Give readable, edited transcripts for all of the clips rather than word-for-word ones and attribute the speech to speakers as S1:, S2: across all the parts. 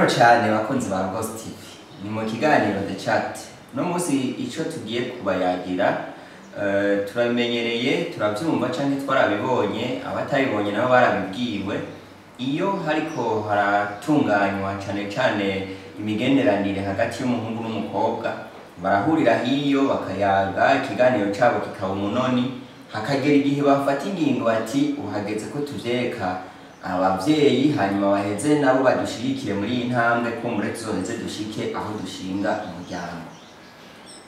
S1: Cyane bakunzi ba Ghost TV, ni mu kiganiro The Chat. No munsi ico tugiye kubayagira, turabimenyereye, turavyumva canke twarabibonye, abatabibonye nabo barabibwiwe. Iyo hariko haratunganywa cane cane imigenderanire hagati y'umuhungu n'umukobwa, barahurira hiyo bakayaga, ikiganiro cabo kikaba umunoni, hakagera igihe bafata ingingo bati uhageze ko tuvyereka abavyeyi, hanyuma baheze nabo badushigikire muri iyi ntambwe, kumbure tuzoheze dushike aho dushinga umuryango.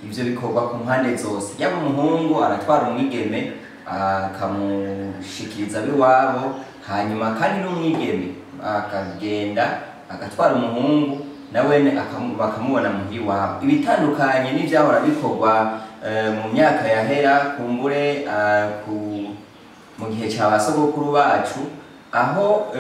S1: Ivyo bikorwa ku mpande zose, yaba umuhungu aratwara umwigeme akamushikiriza abiwabo, hanyuma kandi n'umwigeme akagenda agatwara umuhungu nawene bakamubona muhira iwabo. Ibitandukanye n'ivyahora bikorwa mu myaka yahera, kumbure mu gihe ca ba sogokuru bacu, aho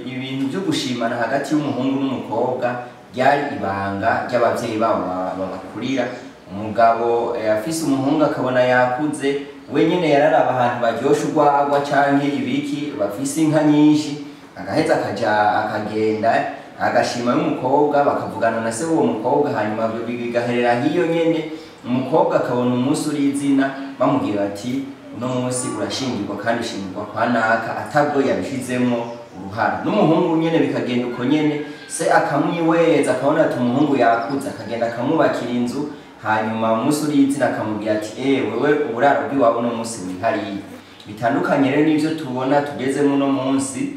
S1: ibintu vyo gushimana hagati y'umuhungu n'umukobwa ryari ibanga ry'abavyeyi babo babakurira. Umugabo afise umuhungu akabona yakuze, wenyene yararaba ahantu baryosha urwagwa canke ibiki, bafise inka nyinshi, agaheza akaja akagenda agashima y'umukobwa, bakavugana na se w'uwo mukobwa, hanyuma bigaherera hiyo nyene. Umukobwa akabona umunsi uri izina, bamubwira bati uno munsi urashingirwa kandi ushingirwa kwa naka, atabwo yabishizemwo uruhara. N'umuhungu nyene bikagenda uko nyene, se akamwiweza akabona ati umuhungu yakuze, akagenda akamwubakira inzu, hanyuma umunsi uri izina akamubwira ati wewe uburaro bw'iwabo uno munsi wihariye. Bitandukanye rero n'ivyo tubona tugezemo uno munsi,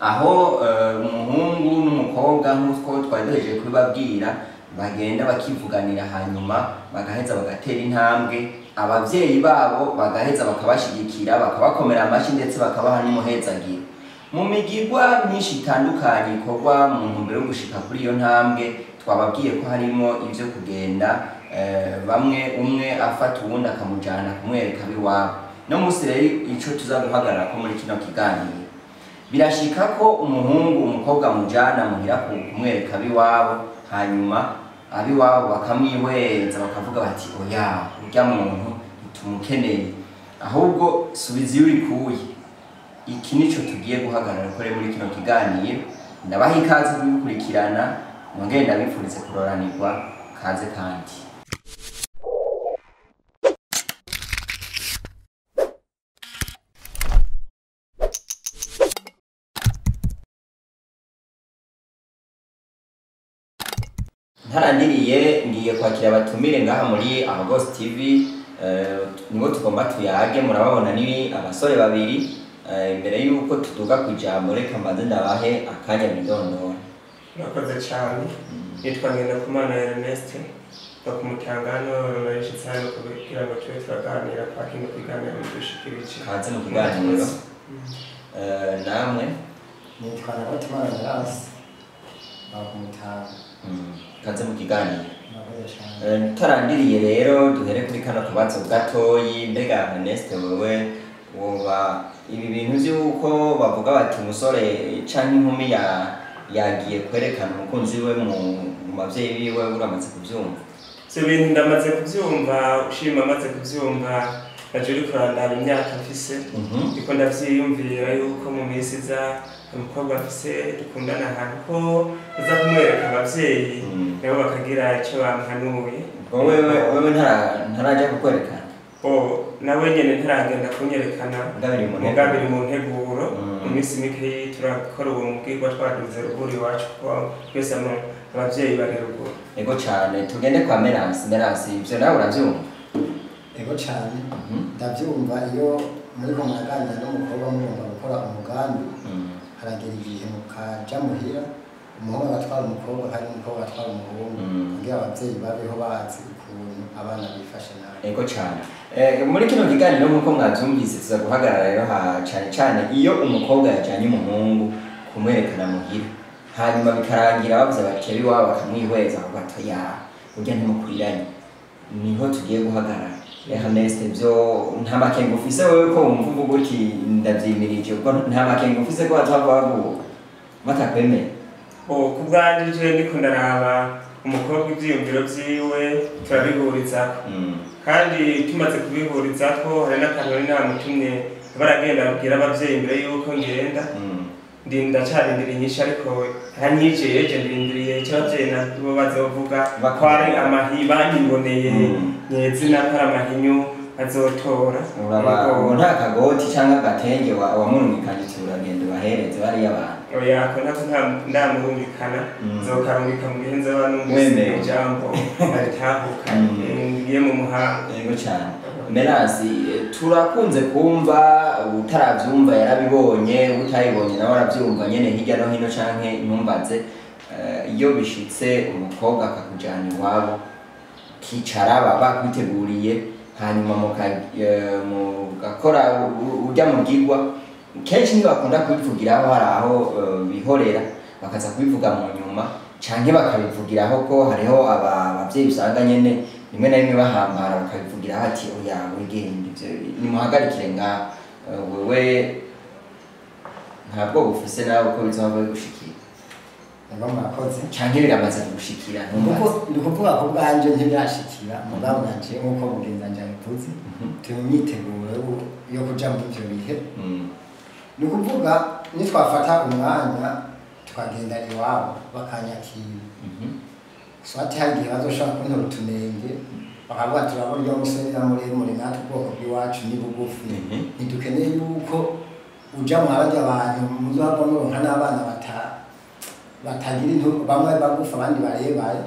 S1: aho umuhungu n'umukobwa nk'uko twari duhejeje kubibabwira bagenda bakivuganira, hanyuma bagaheza bagatera intambwe, abavyeyi babo bagaheza bakabashigikira, bakabakomera amashyi ndetse bakabaha n'umuhezagiro. Mu migigwa myinshi itandukanye ikorwa mu ntumbero yo gushika kuri iyo ntambwe, twababwiye ko harimo ivyo kugenda bamwe umwe afata uwundi akamujana kumwereka abiwabo. No munsi rero ico tuza guhagarara ko muri kino kiganiro, birashika ko umuhungu umukobwa amujana muhira kumwereka abiwabo, hanyuma abiwabo bakamwihweza bakavuga bati oya, urya muntu ntitumukeneye, ahubwo subiza iyo urikuye. Iki nico tugiye guhagarara kuri muri kino kiganiro. Ndabaha ikaze kubikurikirana, mwongere ndabifurize kuroranirwa. Kaze kandi. Ntarandiriye ngiye kwakira abatumire ngaha muri Ghost TV, nibo tugomba tuyage. Murababona ni abasore babiri. Imbere yuko tuduga ku ijambo, reka mbanze ndabahe akanya bidondora.
S2: Murakoze cyane. Nitwa Ngendakumana Ernest, bakumutanga hano narishitse hano kugira ngo tube turaganira kwa kino kiganiro mudushikirije.
S1: Kaze mu kiganiro. Namwe?
S3: Nitwa Nagatimana Veras, bakumutanga.
S1: Kaze mu kiganiro.
S3: Murakoze cyane.
S1: Tutarandiriye rero duhere kuri kano kabazo gatoyi. Mbega Ernest, wewe woba ibi bintu vy'uko bavuga bati umusore canke inkumi yagiye kwerekana umukunzi we mu bavyeyi biwe, uramaze kuvyumva?
S2: Ivyo bintu ndamaze kuvyumva, ushima amaze kuvyumva, naje uriko urandaba imyaka mfise, ndiko ndavyiyumvira yuko mu minsi iza umukobwa mfise dukundana ahantu ko uza kumwereka abavyeyi, nabo bakagira ico bampanuye.
S1: Ubwo wewe ntaraja kukwerekana?
S2: Nawe nyene ntaragenda kunyerekana,
S1: Mugabo biri mu nteguro.
S2: Mugabo biri mu nteguro. Mu minsi mikeyi turakora uwo mubwirwa twaduze ruguru iwacu, kuko twese abavyeyi bari ruguru.
S1: Ego cane. Tugende kwa Merance. Merance, ivyo nawe uravyumva?
S3: Ego cane, ndavyumva. Iyo muriko muraganira n'umukobwa mugomba gukora umugambi, haragera igihe mukaja muhira, umuhungu agatwara umukobwa kandi n'umukobwa agatwara umuhungu, kugira abavyeyi babeho bazi ukuntu abana bifashe nabi.
S1: Ego cane. Muri kino kiganiro nk'uko mwavyumvise, tuza guhagarara rero cane cane iyo umukobwa yajanye umuhungu kumwerekana muhira, hanyuma bikarangira bavuze bati abiwabo bakamwihweza bakavuga ati oya, urya ntimukwiranye. Niho tugiye guhagarara. Ernest, ivyo nta makenga ufise wewe ko wumva uvuga uti ndavyimirije? Ubwo nta makenga ufise ko bazohava baguha batakwemera?
S2: Ku bwanje je ndiko ndaraba umukobwa ivyiyumviro vyiwe turabihurizako, kandi tumaze kubihurizako hari n'akantu nari namutumye baragenda babwira abavyeyi imbere yuko ngenda. Ndi ndacarindiriye inyishu, ariko ntanyijeje, ndindiriye icyo abavyeyi nabo bazovuga ko ari banyiboneye nyezina, ko ari amahinyu azotora.
S1: Uraba ubu nta kagoti cyangwa agatenge wamurungikanye uti uragenda ubahereze bariya bantu?
S2: Oya, ko ntako ndamurungikana. Nzokarungika mu gihe nzoba numvise
S1: Wemewe.
S2: ijambo aritahukanye, ngiye mu muhango.
S1: Yego cyane. Melasi, turakunze kumva, utarabyumva yarabibonye, utayibonye nawe arabyumva nyene hirya no hino canke ntumbaze, iyo bishitse umukobwa akakujana iwabo kicara, baba bakwiteguriye, hanyuma mugakora urya mugigwa, kenshi ntibakunda kubivugiraho. Hari aho bihorera bakaza kubivuga mu nyuma canke bakabivugiraho, ko hariho abavyeyi usanga nyene rimwe na rimwe bahambara bakabivugiraho ati oya, wigende, ivyo nimuhagarikire ngaho. Wewe ntabwo bufise nawe ko bizohava bigushikira?
S3: Ego, murakoze.
S1: Canke biramaze kugushikira, ntumbaze?
S3: Ni ukuvuga ko bwanje ntibirashikira, mugabo nanje nk'uko mugenzi wanje abivuze, turi mu myiteguro yo kuja muri ivyo bihe. Ni ukuvuga nitwafata umwanya tukagenda iwabo bakanyakira, swati hari igihe bazoshobora kuntora utunenge, bakavuga turabona urya musore na muremure, natwe ubwoko bw'iwacu ni bugufi, ntidukeneye yuko uja mu barya abantu muzohava muronka n'abana batagira intu, bamwe bagufa abandi barebare,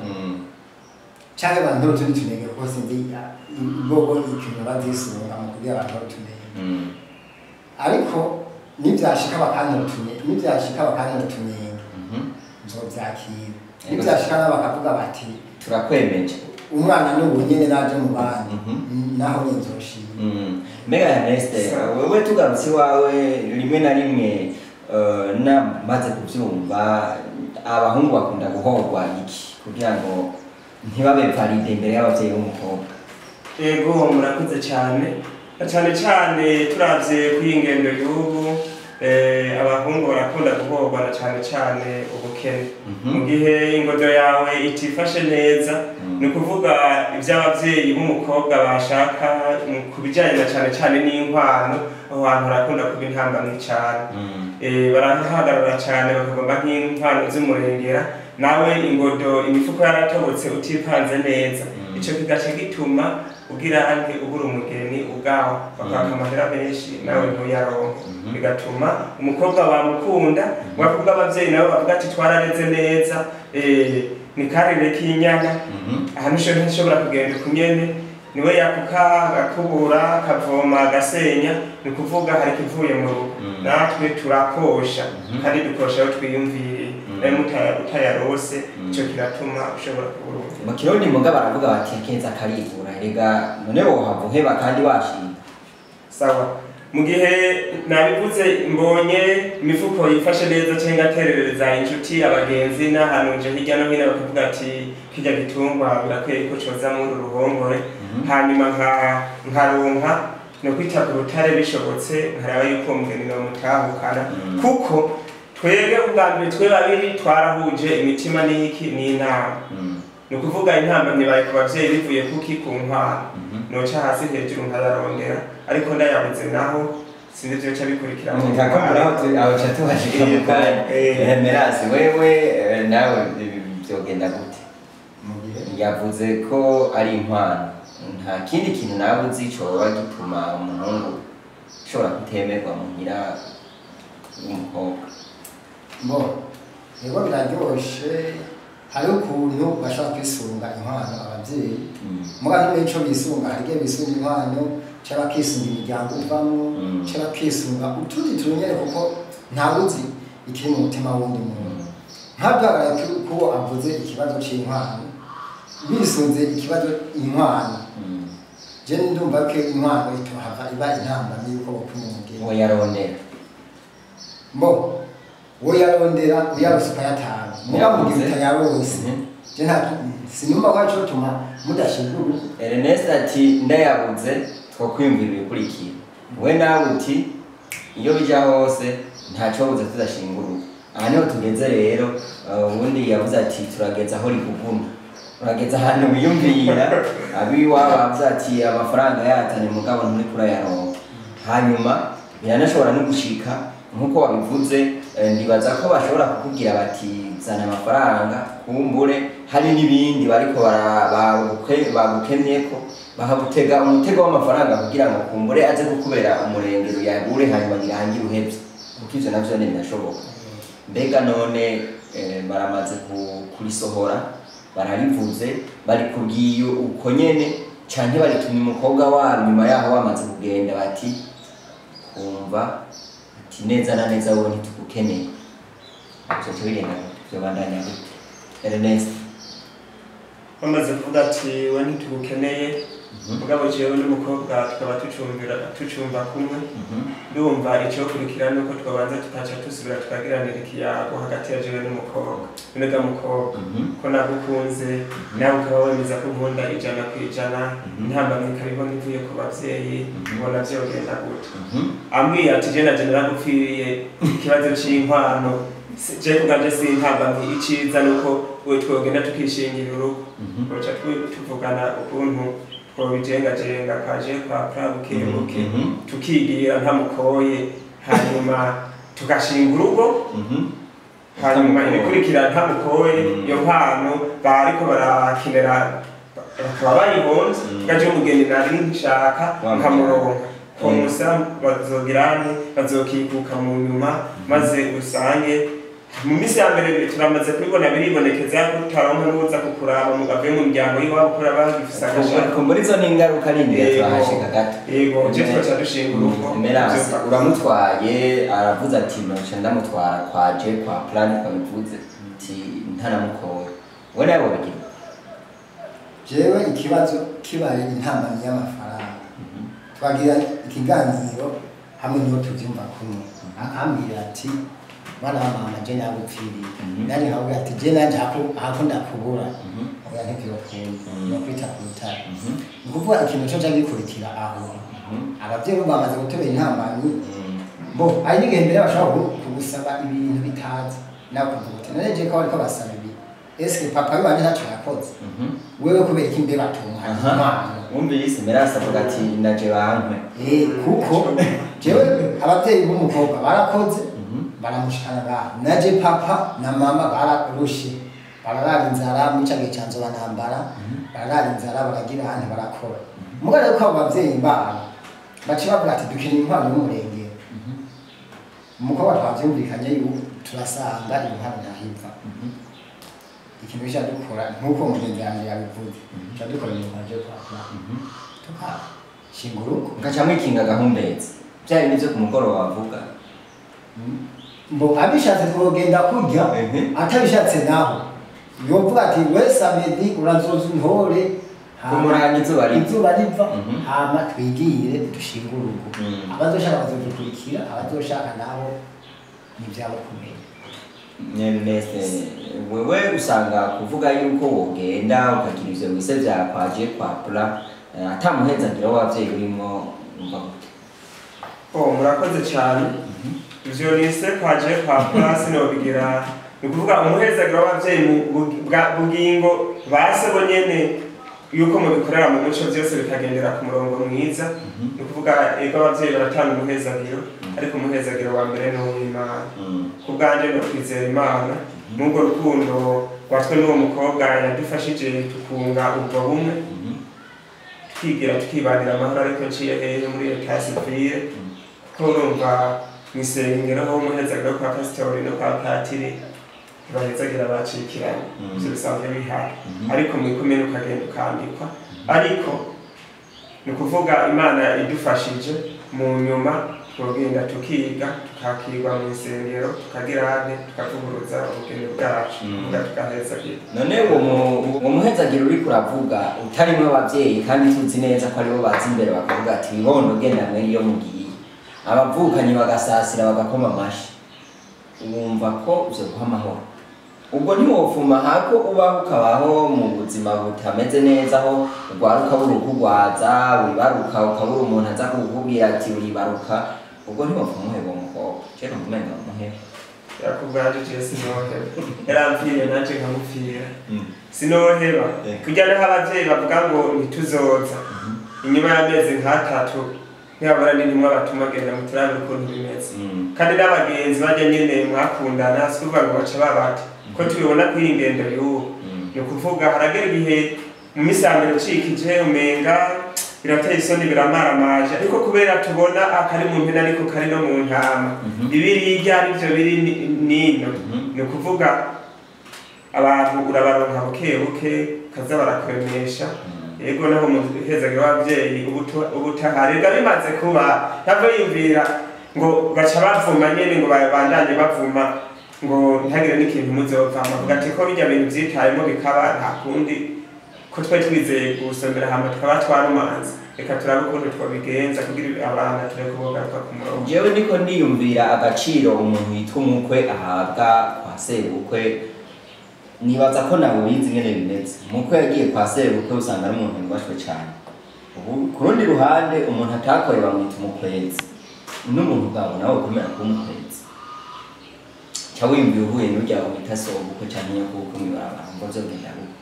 S3: canke bantora utundi tunenge, kuko sinzi ubwoko ikintu bazisunga mu kugira bantora utunenge. Ariko nivyashika bakantora utunenge, nivyashika bakantora utunenge, nzovyakira. Nivyashika nabo bakavuga bati
S1: turakwemeje,
S3: umwana n'ubu nyene naje mu bandi, naho nyene nzoshima.
S1: Mbega Ernest, wewe tugarutse iwawe, rimwe na rimwe namaze kuvyumva, abahungu bakunda guhorwa iki kugira ngo ntibabe valide imbere y'abavyeyi b'umukobwa?
S2: Ego, murakoze cyane. Na cyane cyane turavye kuri iyi ngendo y'ubu, abahungu barakunda guhorwa na cyane cyane ubukene. Mu gihe ingodo yawe itifashe neza, ni ukuvuga iby'ababyeyi b'umukobwa bashaka ku bijyanye na cyane cyane n'inkwano, aho hantu harakunda kuba intambamyi cyane. Barahagarara cyane, bakagomba nk'inkwano z'umurengera, nawe ingodo imifuko yaratobotse, utipanze neza. Ico kigaca gituma ugira ante ubura umugeni ubwaho, bakaka amahera menshi nawe ntuyaronke, bigatuma umukobwa bamukunda wakuvuga abavyeyi nabo bavuga ati twarareze neza, ni karire k'inyana. Ahantu ntishobora kugenda ukunyene, niwe yakuka agakubura akavoma agasenya, ni ukuvuga hari ikivuye mu rugo. Natwe turakosha, kandi dukosha aho twiyumviriye. Nawe utayarose, ico kiratuma ushobora kubura umugeni.
S1: Mu Kirundi muga baravuga bati akeza karivura. Erega none wohava uheba kandi washima?
S2: Sawa, mu gihe nabivuze mbonye imifuko yifashe neza, cyangwa ngaterereza inshuti, abagenzi n'ahantu nje hirya no hino, bakavuga ati kirya gitungwa birakwiye ko coza muri uru ruhongore, hanyuma nkaronka no kwita ku rutare, bishobotse nkaraba yuko uwo mugeni nomutahukana, kuko twebwe ubwa mbere twe babiri twarahuje imitima n'iki n'inama. Ni ukuvuga intambamyi baye ku bavyeyi bivuye kuki? Ku nkwano. Noca hasi hejuru nkayarondera, ariko ndayabuze naho sinzi ivyo bikurikira.
S1: Nkakumbura aho aho ca tubashika mu kanya. Merasi, wewe nawe vyogenda gute?
S3: Mu gihe
S1: Yavuze ko ari inkwano, nta kindi kintu nawe uzi coba gituma umuhungu ushobora kutemerwa muhira w'umukobwa?
S3: Bo yego, biraryoshe, hariho ukuntu bashobora kwisunga inkwano abavyeyi, muga ntumenye ico bisunga. Hari igihe bisunga inkwano, canke bakisunga imiryango uvamwo, canke bakisunga utundi tuntu nyene, kuko ntawuzi ikiri mu mutima w'undi muntu. Nkabyagaraye ko avuze ikibazo c'inkwano, bisunze ikibazo inkwano, je ndumva ko inkwano itohava iba intambamyi yuko bopima umugeni.
S1: Woyarondera?
S3: Mbo woyarondera, uyarose ukayatanga, muga mu gihe utayarose, je nta sinumva ko arico tuma mudashinga urugo.
S1: Ernest ati ndayabuze twokwiyumvira ibikurikira. We nawe uti iyo bija hose ntacobuza tudashinga urugo. Aha niho tugeze rero. Ubundi yavuze ati turageze aho riguguna, urageze ahantu wiyumvira abiwabo bavuze ati amafaranga yatane, mugabo nturiko urayaronka. Hanyuma biranashobora no gushika nk'uko wabivuze. Nibaza ko bashobora kukubwira bati zana amafaranga, kumbure hari n'ibindi bariko bagukemyeko, bakagutega umutego w'amafaranga kugira ngo kumbure aze kukubera umurengero yagure, hanyuma birangire uhevye, kuko ivyo navyo ni birashoboka. Mbega none baramaze kurisohora, bararivuze, barikubwiye uko nyene, canke baritumye umukobwa wabo nyuma yaho bamaze kugenda bati kumva ati neza na neza wowe ntitugukeneye? Vyoca bigenda gute? Vyobandanya gute, Ernest?
S2: Bamaze kuvuga ati we ntitugukeneye, mugabo jewe n'umukobwa tukaba tucumva kumwe, ndumva icokurikira nuko twabanza tukaca dusubira tukagiranira ikiyago hagati ya jewe n'umukobwa. Mbega mukobwa, ko nagukunze, nawe ukaba wemeza ko unkunda 100%, intambamyi ikabibona ivuye ku bavyeyi, ubona vyogenda gute? Ambwiye ati je naje naragupfiriye ikibazo c'inkwano, je kubwanje si intambamyi, iciza nuko we twogenda tukishingira urugo. Twoca tuvugana ukuntu twobijengajenga kwaje kwa pra bukebuke, tukigira ntamukoye, hanyuma tugashinga urugo, hanyuma ibikurikira ntamukoye, iyo nkwano bariko barakenera bakaba bayibonze, tukaja umugeni nari nshaka nkamuronka komusa, bazogirane bazokikuka mu nyuma, maze usange mu minsi ya mbere turamaze kubibona biribonekeza ko utaronka n'uza kukuraba mu avuye mu muryango y'iwabo kubera bagifise agashaka.
S1: Kumbura izo ni ingaruka nini, turahashika gato.
S2: Yego, je twaca dushinga urugo.
S1: Emerance, uramutwaye, aravuze ati noca ndamutwara kwaje kwa plan, twabivuze ati ntanamukoye, we nawe wobigira?
S3: Jewe ikibazo kibaye intambamyi y'amafaranga, twagira ikiganiro hamwe n'uwo tuvyumva kumwe, akambwira ati mwana wa mama, je nagupfiriye, nanjye nkabwira ati je nanje hako ndakubura, oya ntivyokunda, nokwita ku rutare. Ni ukuvuga ikintu coca gikurikira aho abavyeyi bo bamaze gutobera intambamyi, bo hari n'igihe mbere bashobora kugusaba ibintu bitazi, nawe ukavuga uti none je ko bariko basaba ibi, eske papa wiwanje ntaco yakoze? Wewe kubera iki mbe batumuha inkwano?
S1: Wumvise Emerance avuga ati naje bankwe.
S3: Kuko jewe abavyeyi b'umukobwa barakoze, baramushikana ngaho, naje papa na mama bararushe, bararara inzara muri ca gihe ca nzoba ntambara, bararara inzara, baragira ahandi barakora. Mugabo rero ko abo bavyeyi babo baciye bavuga ati dukeneye inkwano y'umurengero, umukobwa twavyumvikanye yuko turasanga inkwano ntahiva. Ikintu gica dukora nk'uko mugenzi wanje yabivuze, duca dukora ibintu kwaje kwa tukashinga urugo,
S1: mugaca mwikinga agahumbezi, vya bindi vyo ku mugoroba bavuga.
S3: Mbo abishatse twogenda kurya, atabishatse naho yovuga ati we samedi urazoza untore
S1: kumuranga izuba riva,
S3: izuba riva, hama twigire dushinge urugo. Abazoshaka bazodukurikira, abazoshaka nabo nivyabo kumenya.
S1: Ernest, wewe usanga kuvuga yuko wogenda ukagira ivyo wise vyakwaje kwa pla, ata muhezagiro w'abavyeyi urimwo, umva gute?
S2: Oh, murakoze cyane. Ivyo nise kwaje kwa pla sinobigira, ni ukuvuga umuhezagiro w'abavyeyi mu bugingo base bo nyene, yuko mubikorera mu muco byose bikagendera ku murongo mwiza. Ni ukuvuga ego abavyeyi baratanga umuhezagiro, ariko umuhezagiro wa mbere ni uw'Imana. Ku bwanje no kwizera Imana, n'urwo rukundo rwatwe n'uwo mukobwa yadufashije tukunga ubwo bumwe, tukigira tukibanira amahoro, ariko nciye hehe muri eta civile, kuko urumva mw'isengero ho umuhezagiro kwa pasitori no kwa patiri ntibahezagira bacikiranye, ivyo bisanzwe bihari, ariko mw'ikomine ukagenda ukandikwa. Ariko ni ukuvuga Imana idufashije mu nyuma twogenda tukiga tukakirwa mu isengero, tukagira tukavuguruza ubugeni bwacu, tugahezagira.
S1: None uwo muhezagiro uriko uravuga utarimwo abavyeyi, kandi tuzi neza ko aribo baza imbere bakavuga ati bibondo genda mwe iyo mugiye, abavukanyi bagasasira bagakoma amashi, wumva ko vyoguha amahoro? Ubwo ntiwofuma hako ubaho ukabaho mu buzima butameze neza, aho ugwaruka buri ukugwaza, wibaruka ukabura umuntu aza kukubwira ati uribaruka, ubwo ntiwofuma umuheba uwo mukobwa? Je numva umenga umuheba.
S2: Yakubwanje je sinoheba, yarampfiriye nanje nkamupfira, sinoheba. Kurya naho abavyeyi bavuga ngo ntituzoza, inyuma y'amezi nk'atatu Ntibabura n'intumwa batuma genda muturabe ukuntu bimeze. Kandi n'abagenzi bajya nyene mwakundana, si kuvuga ngo baca babata. Ko tubibona kuri iyi ngendo y'ubu. Ni ukuvuga haragera igihe mu minsi ya mbere ucikije umenga birateye isoni, biramaramaje, ariko kubera tubona akari mu mpene ariko kari no mu ntama, ibiri irya arivyo biri nino. Ni ukuvuga abantu urabaronka buke buke, kaza barakuremesha. Yego, naho muhezagiro w'abavyeyi ubutahari rega bimaze kuba ntavo yiyumvira ngo baca bavuma nyene, ngo babandanye bavuma ngo ntihagire n'ikintu muzovamwo. Avuga ati ko birya bintu vyitayemo bikaba, nta kundi, ko twari twizeye gusomera hama tukaba twarumanze, reka turabe ukuntu twobigenza kugira abana tureke kubogaruka ku murongo.
S1: Jewe ndiko ndiyumvira agaciro umuntu yitwa umukwe ahabwa kwa sebukwe. Nibaza ko nawe ubizi ingene bimeze. Umukwe yagiye kwa sebukwe usanga ari umuntu yubashwe cane. Ubu ku rundi ruhande umuntu atakoye bamwita umukwezi, n'umuntu bwabo nawe ukomera kuba umukwezi. Ca wiyumvira uhuye n'urya wita sobukwe canke nyokubukwe mw'ibarabara, ngo vyogenda gute?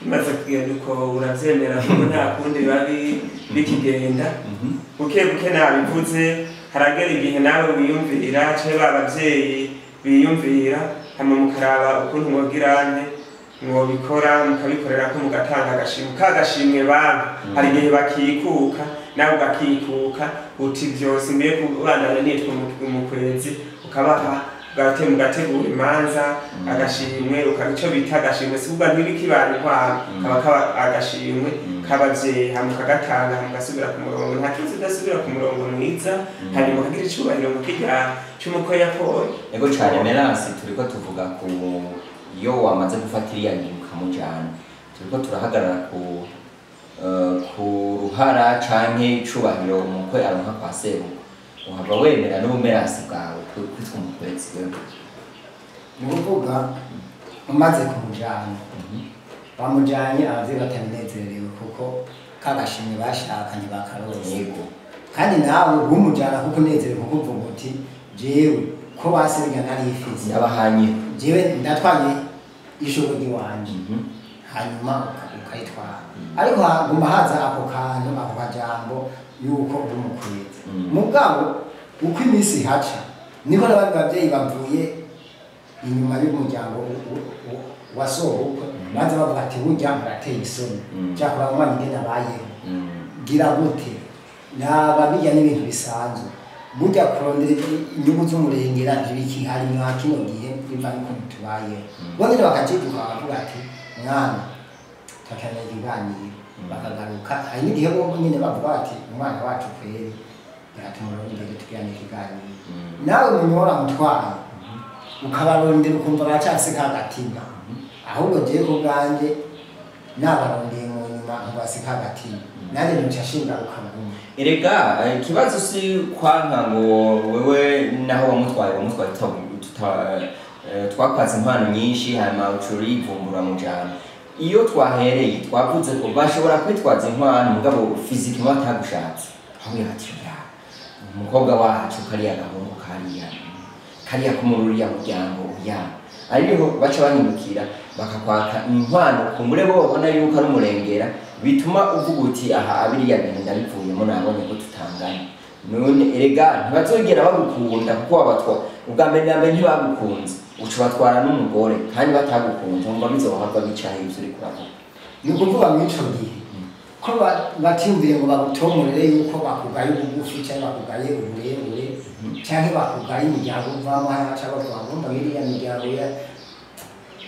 S2: Bimaze kugenda uko uravyemera, kuko nta kundi biba bikigenda buke buke. Nabivuze, haragera igihe nawe wiyumvira canke ba bavyeyi biyumvira, hama mukaraba ukuntu mwogirane mwobikora, mukabikorera ko mugatanga agashimwe, ka gashimwe bampa. Hari igihe bakikuka, nawe ugakikuka uti vyose mbiye kubandanya nitwa umukwezi, ukabaha mugategura imanza, agashimwe ico bita agashimwe, si kuvuga ntibikibana inkwano, kaba kaba agashimwe k'abavyeyi, hama ukagatanga, hama ugasubira ku murongo. Nta kibazo udasubira ku murongo mwiza, hanyuma ukagira icubahiro mu kirya c'umukwe yakoye.
S1: Ego cane. Meransi, turiko tuvuga ku iyo wamaze gufata iriya ngingo ukamujana, turiko turahagarara ku ruhara canke icubahiro umukwe aronka kwa sebukwe. Uhava wemera n'ubumerasi bwawe kwitwa umukwezi wewe?
S3: Ni ukuvuga umaze kumujana, bamujanye abavyeyi batabinezerewe kuko kagashimwe bashaka ntibakarose. Kandi nawe umujana kuko unezerewe, kuko uvuga uti jewe ko basebya narifise,
S1: ndabahanye,
S3: jewe ndatwaye ishuri ry'iwanje. Hanyuma ukayitwara, ariko haguma haza ako kantu, ako kajambo yuko uri umukwezi. Mugabo uko iminsi ihaca niko n'abandi bavyeyi bavuye inyuma y'umuryango wa sobukwe baza bavuga ati burya murateye isoni, cyakora umwana ingene abayeho, gira gute, naba bijya n'ibintu bisanzwe. Burya kurondera inyungu z'umurengera ntibikihari mwa kino gihe, biva n'ukuntu tubayeho. Bo nyene bakaciduka bakavuga ati mwana turakeneye ikiganiro, bakagaruka. Hari n'igihe bo nyene bavuga bati umwana wacu kweri reka tumurondere tugirane ikiganiro. Nawe munyora mutwaye ukabarondera ukumva baracafise ka gatima. Ahubwo jewe ku bwanjye nabarondeye mu nyuma nkabase ka gatima, nanjye noca shingaruka nguma.
S1: Erega ikibazo si kwanka ngo wewe naho wamutwaye twakwatse impano nyinshi, hanyuma uca urivumbura mujana. Iyo twahereye twavuze ko bashobora kwitwaza inkwano, mugabo physiquement batagushatse, aho ati ya umukobwa wacu kariya gahungu kariya kariya ko muri uriya muryango ya ariho baca bahindukira bakakwaka inkwano, kumbure bo babona yuko ari umurengera, bituma uvuga uti aha abiriya bintu ndabivuyemo, nabonye ko tutangana. None erega ntibazogera bagukunda, kuko wabatwa ubwa mbere na mbere ntibagukunze, uca ubatwara n'umugore kandi batagukunze, wumva bizohava bicaye ivyo uriko uravuga.
S3: Ni ukuvuga muri ico gihe ko batiyumviye ngo bagutomorere yuko bakugaye ubugufi canke bakugaye uburebure canke bakugaye imiryango uvamwo, hariya baca bavuga ngo umva iriya miryango ya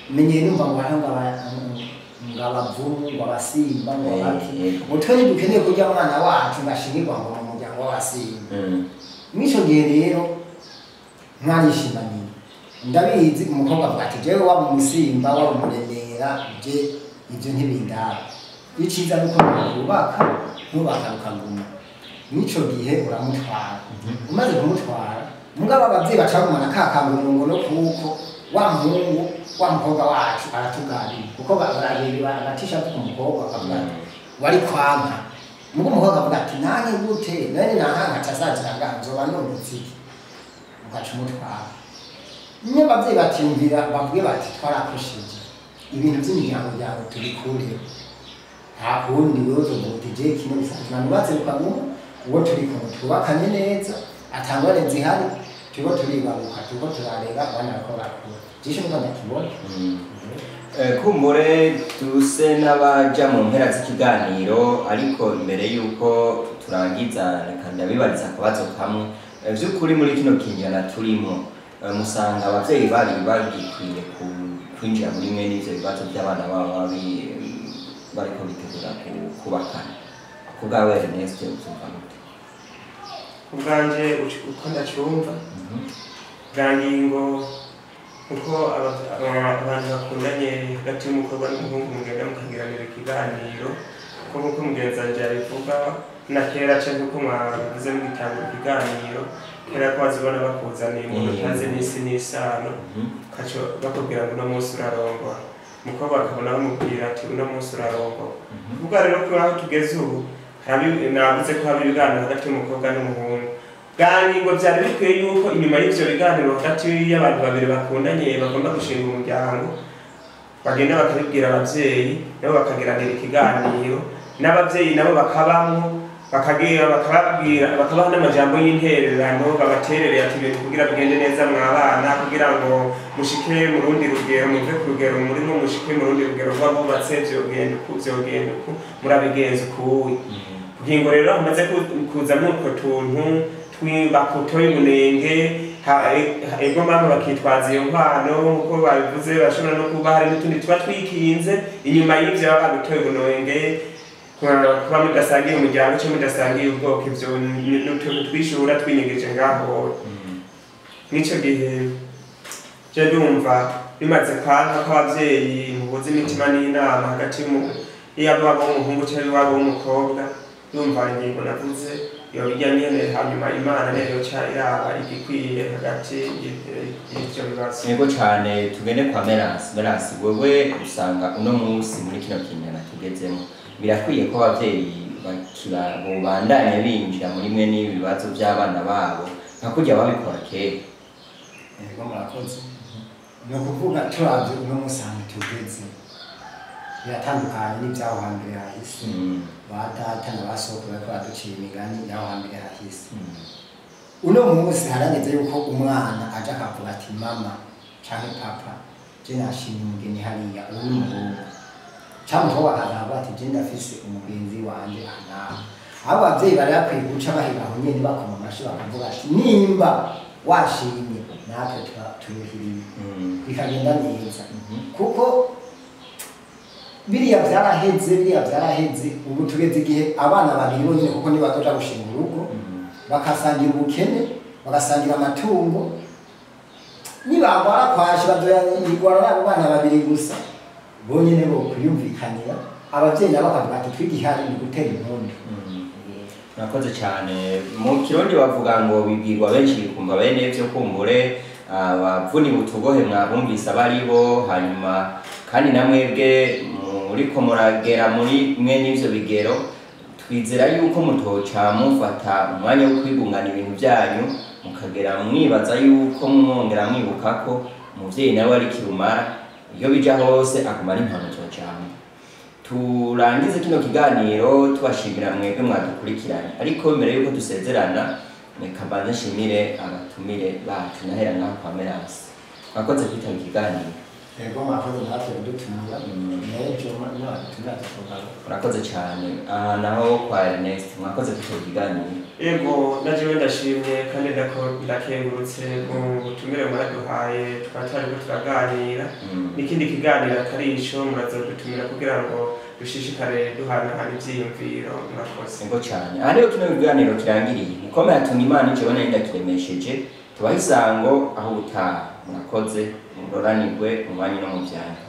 S3: menyeye, numva ngo hariho ngo abavumu, ngo abasimba, ngo abaki, ngo twe ntidukeneye kurya umwana wacu ngo ashingirwa ngo mu muryango w'abasimba. Muri ico gihe rero mwarishimaniye, ndabizi umukobwa avuga ati jewe waba umusimba waba umuremera, je ivyo ntibindaba, iciza nuko nubaka nubaka rukaguma. Mw'ico gihe uramutwara, umaze kumutwara mugabo abavyeyi baca bagumana ka kangonongono kuko wa muhungu wa mukobwa wacu aratuganira, kuko barareba batisha ku mukobwa bakavuga ati wari kwanka, mugo umukobwa avuga ati nange gute, none nanka nkaca azazira ngaha nzoba nungutse iki? Ugaca umutwara. Niyo abavyeyi batiyumvira bavuge bati twarakoshije, ibintu vy'imiryango yawe tubikureho, nta kundi wewe uzovuga uti je kino bisanzwe nanubatse rukaguma. Uwo turi kumwe twubakanye neza, atangwane zihari, turiko turibaruka, turiko turarera abana bariko barakura. Byinshi niko ndakibona.
S1: Kumbure tuse n'abaja mu mpera z'ikiganiro, ariko imbere y'uko turangiza reka ndabibariza akabazo kamwe. Vy'ukuri muri kino kinjana turimo, musanga abavyeyi bari bagikwiye kwinjira muri mwe n'ivyo bibazo by'abana babo bariko bitegura kubakana? Ku bwawe Ernest, uvyumva gute?
S2: Ubwanje uko ndacumva, bwa ngingo kuko abantu bakundanye hagati y'umukobwa n'umuhungu mugenda mukagiranira ikiganiro, kuko nk'uko mugenzi wanje yabivuga na kera, canke uko mwabivuze mugitangura ikiganiro kera, ko wazibona bakuzaniye umuntu utazi n'isi n'isano, kaco bakubwira ngo uno munsi urarongora, umukobwa akabona bamubwira ati uno munsi urarongora. Kuvuga rero ko aho tugeze ubu navuze ko haba ibiganiro hagati y'umukobwa n'umuhungu. Bwa ngingo vyari bikwiye yuko inyuma y'ivyo biganiro hagati y'abantu babiri bakundanye bagomba gushinga umuryango, bagenda bakabibwira abavyeyi, nabo bakagiranira ikiganiro n'abavyeyi, nabo bakabamwo, bakagira bakababwira, bakabaha n'amajambo y'intererano, babaterereye ati ibintu kugira bigende neza mwabana, kugira ngo mushike mu rundi rugero, muve ku rugero murimo mushike mu rundi rugero rw'abubatse, vyogenda uku, vyogenda uku, murabigenza ukuwi. Kugira rero hamaze kuzamwo utwo tuntu bakutoye ubunenge, ego mama, bakitwaza iyo nkwano nkuko babivuze, bashobora no kuba hari n'utundi tuba twikinze inyuma y'ivyo baba bagutoye ubunenge, kuba mudasangiye umuryango cyangwa mudasangiye ubwoko, ivyo ni utuntu twishura twinyegeje ngaho. Mw'ico gihe je ndumva bimaze kwanka ko abavyeyi muhuza imitima n'inama hagati yaba w'umuhungu cyangwa iwabo w'umukobwa, ndumva ingingo navuze yobijya nyene, hanyuma Imana niyo yoca iraba igikwiye hagati y'ivyo bibazo.
S1: Yego cyane. Tugende kwa Merasi. Merasi, wewe usanga uno munsi muri kino kinyana tugezemo birakwiye ko abavyeyi bakira bobandanya binjira muri mwe n'ibibazo by'abana babo nka kurya babikora kera?
S3: Yego, murakoze. Ni ukuvuga turavye uno munsi ahantu tugeze biratandukanye n'ivyaho hambere hahise. Ba data na ba sokuru bariko baraducira imigani y'aho hambere hahise. Uno munsi harageze yuko umwana aja akavuga ati mama canke papa, je nashimye umugeni hariya, ubu ni umuhungu, canke umukobwa akaza akavuga ati je ndafise umugenzi wanje aha n'aha. Abo bavyeyi bari bakwiye guca bahera aho nyene bakoma amashi, bakavuga ati nimba washimye natwe turuhiriye, bikagenda neza, kuko biriya vyaraheze, biriya vyaraheze. Ubu tugeze igihe abana babiri bonyene, kuko nibazoja gushinga urugo, bakasangira ubukene, bagasangira amatungo, nibagwara kwashi bazoyigwara n'abo bana babiri gusa bonyene. Bo kwiyumvikanira, abavyeyi nabo bakavuga ati twigihari ni gutera impundu.
S1: Murakoze cyane. Mu Kirundi bavuga ngo bibwirwa benshi bikumva bene vyo. Kumbure abavuni butugohe mwabumvise abaribo, hanyuma kandi namwebwe muriko muragera muri mwe n'ivyo bigero, twizera yuko mutoca mufata umwanya wo kwigungana ibintu byanyu, mukagera mwibaza yuko mwongera mwibuka ko umuvyeyi nawe ari kirumara, iyo bija hose aguma ari impanuro cyane. Turangize kino kiganiro tubashimira mwebwe mwadukurikiranye, ariko mbere yuko dusezerana reka mbanze nshimire abatumire bacu. Nahera ngaho kwa Merasi, mwakoze kwitaba ikiganiro.
S3: Yego, mwakoze natwe kudutumira, n'ejo nibadutumira tuzogaruka.
S1: Murakoze cyane. Aha naho kwa Ernest, mwakoze kwitaba ikiganiro.
S2: Ego, na jewe ndashimye kandi ndakengurutse mu butumire mwaduhaye, tukaba twariko turaganira. N'ikindi kiganiro atari ico murazodutumira kugira ngo dushishikare duhanahana ivyiyumviro. Murakoze.
S1: Yego cyane. Aha niho kino kiganiro kirangiriye. Mukome hatunga Imana, ico nari ndakiremesheje. Tubahe isango aho ubutaha. Murakoze, muroranirwe mu banyu no mu byanyu.